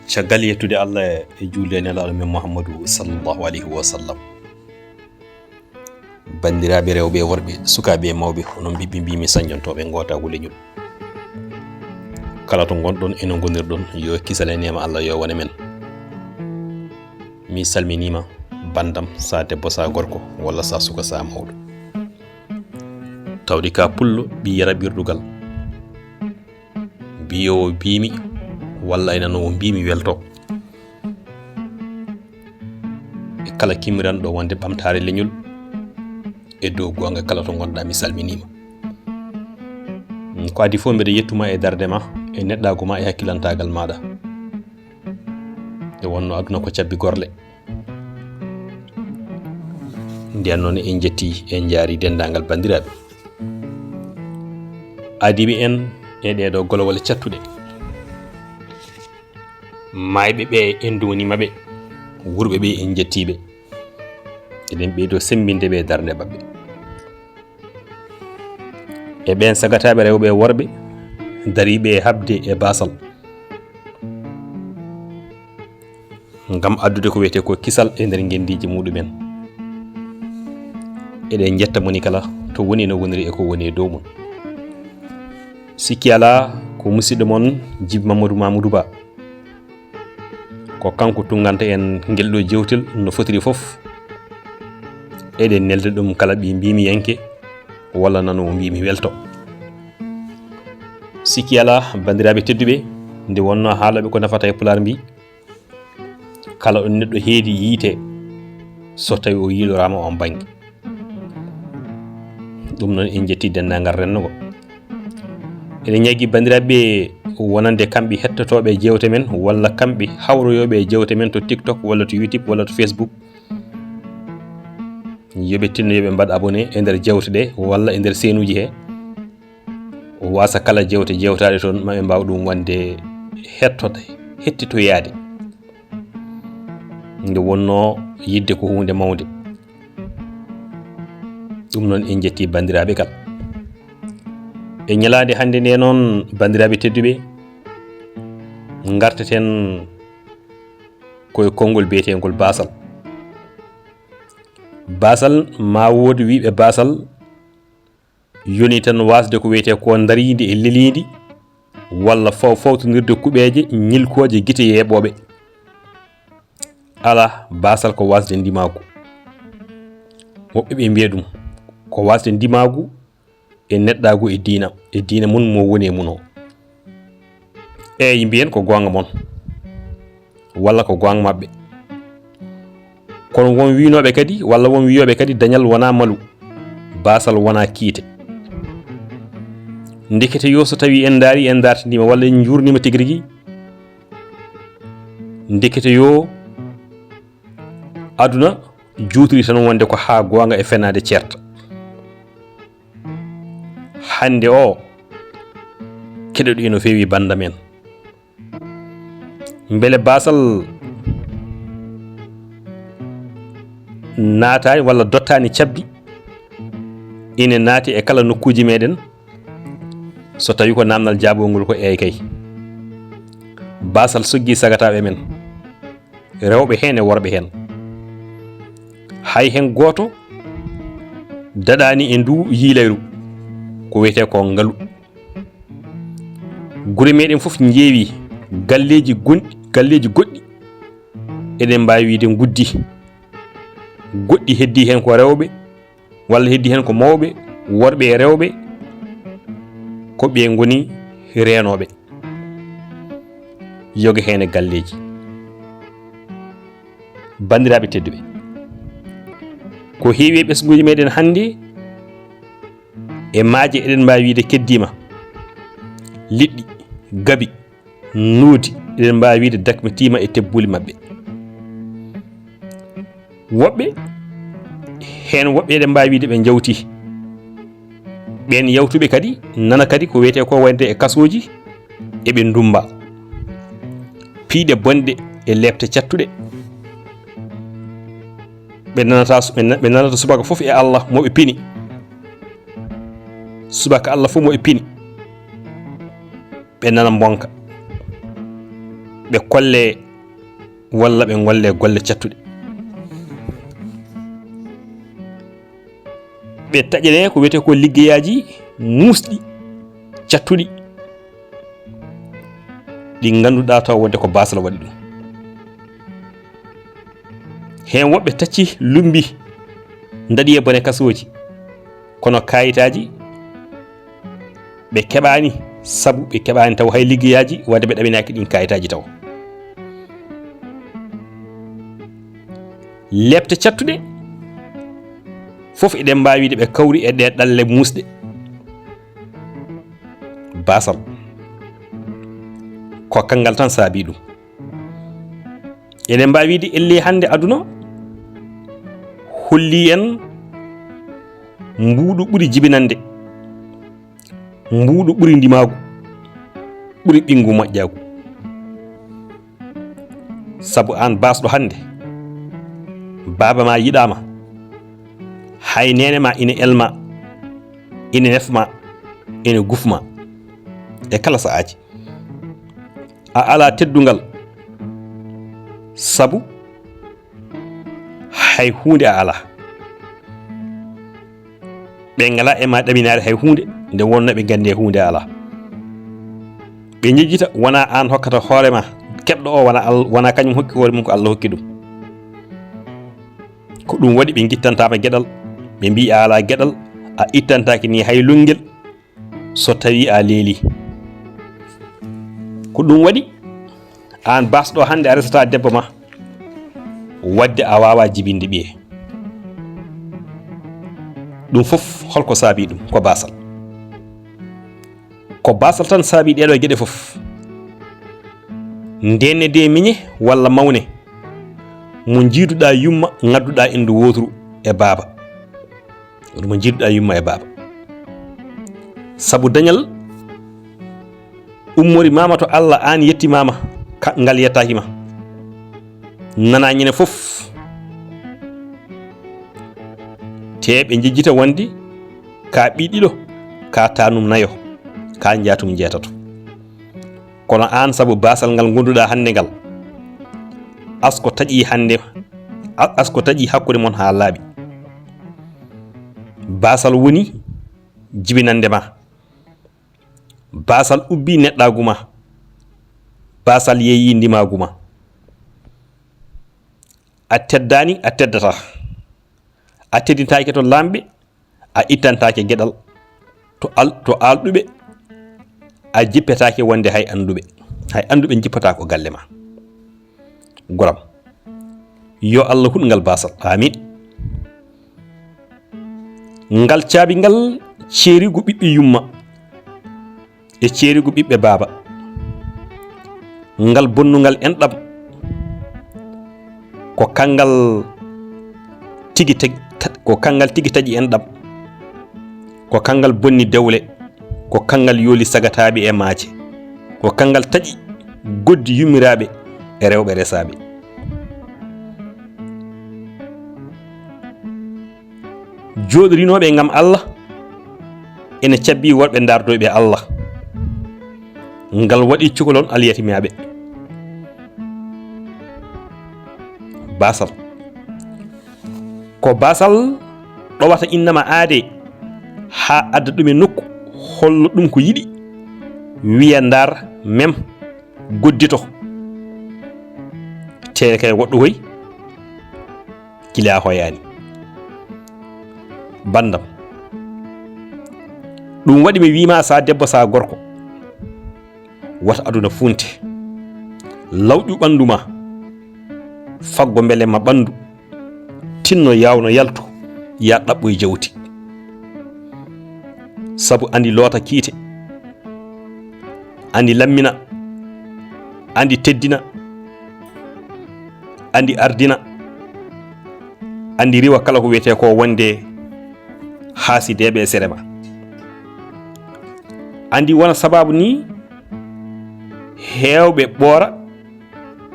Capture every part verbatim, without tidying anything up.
Caggal yettude Allah e juulde e Nelaaɗo men Muhammadu sallallahu alayhi wa sallam. Banndiraaɓe rewɓe e worɓe, sukaaɓe e mawɓe, onon ɓiɓɓe mbimi sañjontooɓe ngootaagu leñol. Kala to ngonɗon e no ngonirɗon, yo kisal e neema Allah yo wone men. Mi salminiima, banndam, sa debbo, sa gorko, walla sa suka, sa mawɗo. Tawde ka pullo, ɓiy yara ɓirɗugal. Mbiyowo mbimi, walla e nanowo mbimi welto. E kala kimmiranɗo wonde ɓamtaare leñol, e dow goonga kala to ngonɗa, mi salminiima. Ko adii fof, mbeɗa yettuma e darde ma, e neɗɗaagu ma, e hakkilantaagal maaɗa. Nde wonno aduna ko cabbi gorle. Nden noon en njetti, en njaari denndaangal banndiraaɓe adiiɓe en e ɗeeɗo golowole cattuɗe. Maayɓe ɓe en nduwaniima ɓe, wuurɓe ɓe en njettii ɓe. Eɗen ɓeydo semmbinde ɓe darnde maɓɓe. E ɓeen sagataaɓe rewɓe e worɓe dariiɓe e haɓde e baasal ngam addude ko wiyetee ko kisal e nder ngenndiiji muɗumen. Eɗen njetta moni kala to woni, no woniri e ko woni e dow mum. Sikki alaa ko musidɗo mon Jibi Mamadou Mamoudou Ba. Ko kanko tunnganta en ngel ɗo jewtel no fotiri fof. Eɗen nelda ɗum kala ɓiy mbimiyanke walla nanowo mbimi welto. Sikki alaa, banndiraaɓe tedduɓe, nde wonno haalooɓe ko nafata e Pulaar mbi, kala ɗo neɗɗo heedi yiite, so tawi o yiiloraama on bannge. Ɗum noon en njetti denndaangal renndo ngo. Eɗen ñaagii banndiraaɓe wonande kamɓe hettotooɓe jeewte men walla kamɓe hawroyooɓe e jeewte men to TikTok walla to YouTube walla to Facebook, yo ɓe tinno yo ɓe mbaɗ abonné e nder jeewte ɗe walla e nder seenuuji he. Wasa kala jeewte jeewtaaɗe toon, ma ɓe mbaaw ɗum wonde hettode, hettitoyaade. Nde wonnoo yiɗde ko huunde mawnde. Ɗum noon en njetti banndiraaɓe kala. E ñalaande hannde nde noon, banndiraaɓe tedduɓe, ngarteten ko e konngol biyeteengol baasal. Baasal, ma wood wiyɓe baasal yoni tan wasde ko wiyetee ko ndariindi e leliindi, walla faw-, fawtondirde kuɓeeje ñilkooje gite yeeɓooɓe. Alaa, baasal ko wasde ndimaagu. Woɓɓe ɓe mbiya ɗum ko wasde ndimaagu e neɗɗaagu e diina, e diina mum mo woni e mum o. Eeyi, mbiyen ko goonga mon, walla ko goonga maɓɓe. Kono won wiynooɓe kadi, walla won wiyooɓe kadi, dañal wonaa malu, baasal wonaa kiite. Ndekete yo, so tawii en ndaarii, en ndaartiniima, walla en njuurniima tigi rigi, ndekete yo, aduna juutri tan wonde ko haa goonga e fenaande ceerta. Hannde o, keɗoɗi no feewi banndam en. Mbele baasal naataani walla dottaani cabbi ine naati e kala nokkuuji meɗen, so tawi ko naamnal jaabongol ko eey kay. Baasal soggi sagataaɓe men, rewɓe heen e worɓe heen. Hay heen gooto daɗaani e ndu yiilayru, ko wiyetee ko ngalu. Gure meɗen fof njeewi galleeji gonɗi, galleeji goɗɗi, eɗen mbaawi wiyde nguddi. Goɗɗi heddii heen ko rewɓe, walla heddii heen ko mawɓe, worɓe e rewɓe, ko ɓe ngoni reenooɓe. Yoga heen e galleeji. Banndiraaɓe tedduɓe, ko heewi e ɓesnguuji meɗen hannde, e maaje eɗen mbaawi wiyde keddiima, liɗɗi, gabi, noodi, eɗen mbaawi wiyde dakmitiima e tebbuuli maɓɓe. Woɓɓe heen, woɓɓe eɗen mbaawi wiyde ɓe njawti. Ɓeen yawtuɓe kadi nana kadi ko wiyetee ko wonde e kasooji, eɓe ndummba. Piiɗe bonɗe e leepte cattuɗe. Ɓe nanata su-, ɓe na-, ɓe nanata subaka fof e Allah mo ɓe pini. Subaka Allah fof mo ɓe pini. Ɓe nana mbonka. ɓe kolle walla ɓe ngolle golle cattuɗe. Ɓe taƴane ko wiyetee ko liggeyaaji muusɗi, cattuɗi, ɗi ngannduɗaa taw wonde ko baasal waɗi ɗum. Heen woɓɓe tacci lummbi, ndaɗi e bone kasooji, kono kaayitaaji ɓe keɓaani, sabu ɓe keɓaani taw hay liggeyaaji, wadde ɓe ɗaminaaki ɗin kaayitaaji taw. Lepte cattuɗe fof eɗen mbaawi wiide ɓe kawri e ɗee ɗalle muusɗe. Baasal ko kanngal tan saabii ɗum. Eɗen mbaawi wiide ellee hannde aduna hollii en mbuuɗu ɓuri jibinande, mbuuɗu ɓuri ndimaagu, ɓuri ɓinngu moƴƴaagu. Sabu aan baasɗo hannde, baaba ma yiɗaama, hay neene ma ina elma, ina nefma, ina gufma e kala sa'aaji. A alaa teddungal, sabu hay huunde a alaa. Ɓe ngalaa e ma ɗaminaade hay huunde, nde wonnoo ɓe nganndi e huunde a alaa. Ɓe njejjita, wonaa aan hokkata hoore ma, keɓɗo o, wonaa Al-, wonaa kañum hokki hoore mum, ko Allah hokki ɗum. Ko ɗum waɗi ɓe ngittantaama geɗal, ɓe mbii a alaa geɗal, a ittantaake ni hay lunngel, so tawii a leelii. Ko ɗum waɗi aan baasɗo hannde a resataa debbo ma, wadde a waawaa jibinde ɓiye. Ɗum fof holko saabii ɗum? Ko baasal. Ko baasal tan saabii ɗeeɗoo geɗe fof. Ndenne de miñe walla mawne, mo njiiduɗaa yumma, ngadduɗaa inndu wooturu e baaba. Mo njiiduɗaa yumma e baaba. Sabu dañal ummori maama to Allah, aan yetti maama, ka-, ngal yettaaki ma. Nana ñande fof. Te ɓe njejjita wonde ka ɓii ɗiɗo, ka taanum nayo, ka njaatum njeetato. Kono aan, sabu baasal ngal ngonduɗaa hannde ngal, asko taƴi hannde, a-, asko taƴi hakkunde mon haa laaɓi. Baasal woni jibinande ma. Baasal ubbi neɗɗaagu ma. Baasal yeeyi ndimaagu ma. A teddaani, a teddataa. A teddintaake to laamɓe, a ittantaake geɗal to al-, to alɗuɓe, a jippetaake wonde hay annduɓe. Hay annduɓe njippataako galle ma. Goram. Yo Allah huɗ ngal baasal. Amin. Ngal caabi ngal ceerigu ɓiɓɓe yumma e ceerigu ɓiɓɓe baaba. Ngal bonnungal enɗam, ko kanngal tigi teg-, ta-, ko kanngal tigi taƴi enɗam, ko kanngal bonni dewle, ko kanngal yooli sagataaɓe e maaje, ko kanngal taƴi goddi yummiraaɓe e rewɓe resaaɓe. Jooɗorinooɓe ngam Allah ene cabbi worɓe ndaardoyɓe Allah. Ngal waɗi cukalon alyatimaaɓe. Baasal. Ko baasal ɗowata innama aade haa adda ɗum e nokku, holla ɗum ko yiɗi, wiya ndaar, mem, goddito. Teele kay woɗɗo hoy, gila hoyaani. Banndam. Ɗum waɗi mi wiima, sa debbo, sa gorko, wata aduna funte. Lawƴu ɓanndu ma, faggo mbele ma ɓanndu tinno, yawno, yaltu, ya ɗaɓɓoy jawdi. Sabu andi loota kiite, andi lammina, andi teddina, andi ardina, andi riwa kala ko wiyetee ko wonde haasideeɓe e sere ma. Andi wona sababu ni heewɓe ɓoora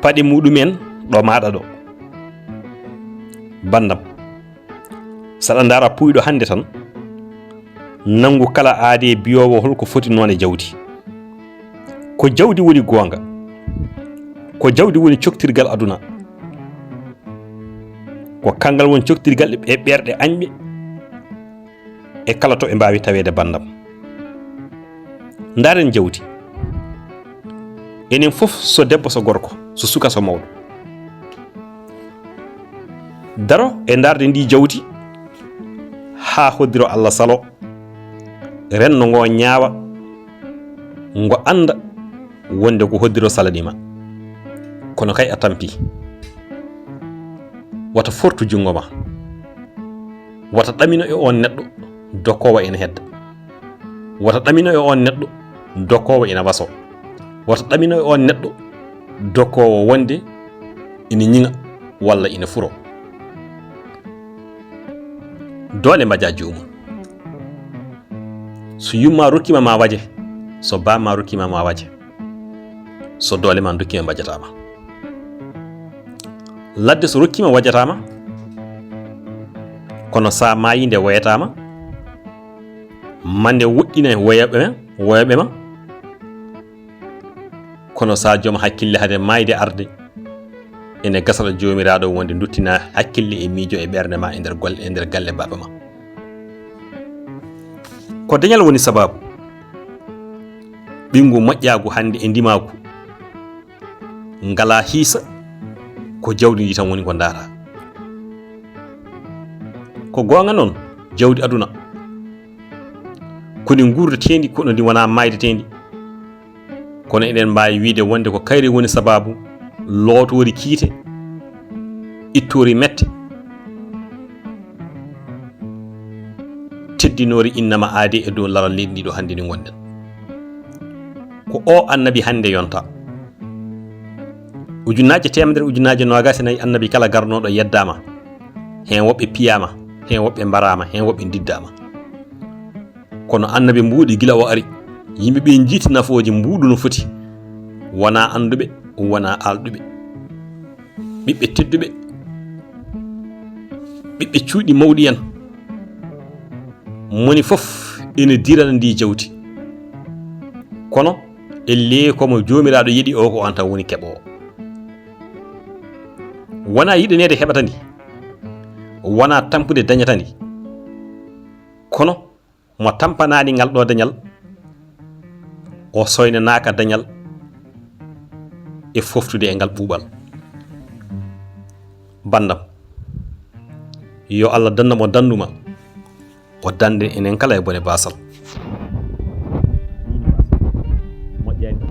paɗe muɗumen ɗo maɗa ɗo. Banndam, saɗa ndaara puuyɗo hannde tan, nanngu kala aade biyoowo holko foti noone jawdi. Ko jawdi woni goonga, Ko jawdi woni coktirgal aduna. Ko kanngal woni coktirgal e ɓerɗe añɓe e kala to ɓe mbaawi taweede banndam. Ndaaren jawdi. Enen fof, so debbo, so gorko, so suka, so mawɗo, daro e ndaarde ndi jawdi haa hoddiro Allah salo, renndo ngo ñaawa, ngo annda wonde ko hoddiro salani ma. Kono kay a tampi. Wata fortu junngo ma. Wata ɗamino e oon neɗɗo dokkoowo ina hedda. Wata ɗamino e oon neɗɗo dokkoowo ina waso. Wata ɗamino e oon neɗɗo dokkoowo wonde ina ñiŋa walla ina furo. Doole mbaja joomum. So yumma rokkima ma waje, so bamma rokkima ma waje, so doole ma dokkima mbajatama. Ladde so rokkima wajatama, kono sa maayi nde woyatama, ma nde woɗɗina woyaɓe ma, woyaɓe ma. Kono sa joom hakkille hade maayde arde, ene gasata Joomiraaɗo wonde duttina hakkille e miijo e ɓernde ma e nder golle, e nder galle baaba ma. Ko dañal woni sababu ɓinngu moƴƴaagu hannde e ndimaagu ngala hiisa, ko jawdi ndi tan woni ko ndaara. Ko goonga noon, jawdi aduna ko ndi nguurdetendi, kono ndi wona maaydetendi. Kono eɗen mbaawi wiyde wonde ko kayri woni sababu lootoori kiite, ittoori mette, teddinoori innama aade e dow laral leydi ndi ɗo hannde ndi ngonɗen. Ko o annabi hannde yonta. Ujunnaaje teemedere, ujunnaaje noogaas e nayi annabi kala garnooɗo yeddaama. Heen woɓɓe piyaama, heen woɓɓe mbaraama, heen woɓɓe ndiddaama. Kono annabi mbuuɗi gila o ari, yimɓe ɓe njiiti nafooje mbuuɗu no foti. Wonaa annduɓe, wonaa aalɗuɓe. Ɓiɓɓe tedduɓe, ɓiɓɓe cuuɗi mawɗi en, moni fof ene dirana ndi jawdi. Kono ellee ko mo Joomiraaɗo yeɗi o, ko aan tan woni keɓoowo. Wonaa yiɗaneede heɓata ndi, wonaa tampude dañata ndi. Kono mo tampanaani ngal ɗo dañal, o soynanaaka dañal e foftude e ngal ɓuuɓal. Banndam, yo Allah danndam o dannduma, o dannden enen kala e bone baasal. Moƴƴaani.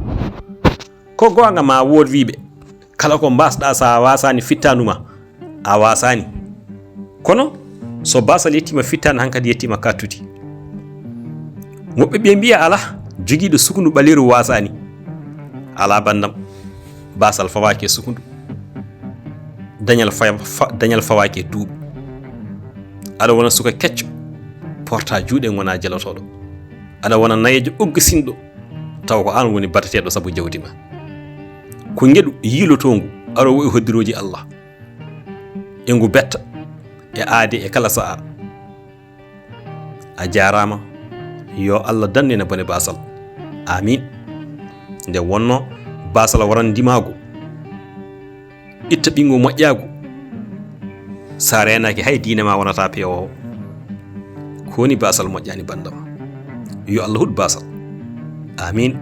Ko goonga ma wood wiiɓe, kala ko mbaasɗa, so a waasaani fittaandu ma, a waasaani. Kono so baasal yettiima fittaandu, hankadi yettiima kattude. Woɓɓe ɓe mbiya, alaa, jogiiɗo sukundu ɓaleeru waasaani. Alaa banndam, baasal fawaaki e sukundu. Dañal fa-, fa-, dañal fawaaki e duuɓi. Aɗa wona suka kecco, porta juuɗe, ngona jelotooɗo. Aɗa wona nayeejo uggisinɗo, taw ko aan woni bateteeɗo sabu jawdi ma. Ko ngeɗu yiilotoongu aroowu e hoddirooji Allah. E ngu betta e aade e kala sa'a. A jaaraama. Yo Allah danndin e bone baasal. Aamiin. Nde wonnoo baasal waran ndimaagu, itta ɓinngu moƴƴaagu. Sa reenaaki hay diine ma wonata peewoowo. Ko woni baasal moƴƴaani banndam. Yo Allah huɗ baasal. Aamiin.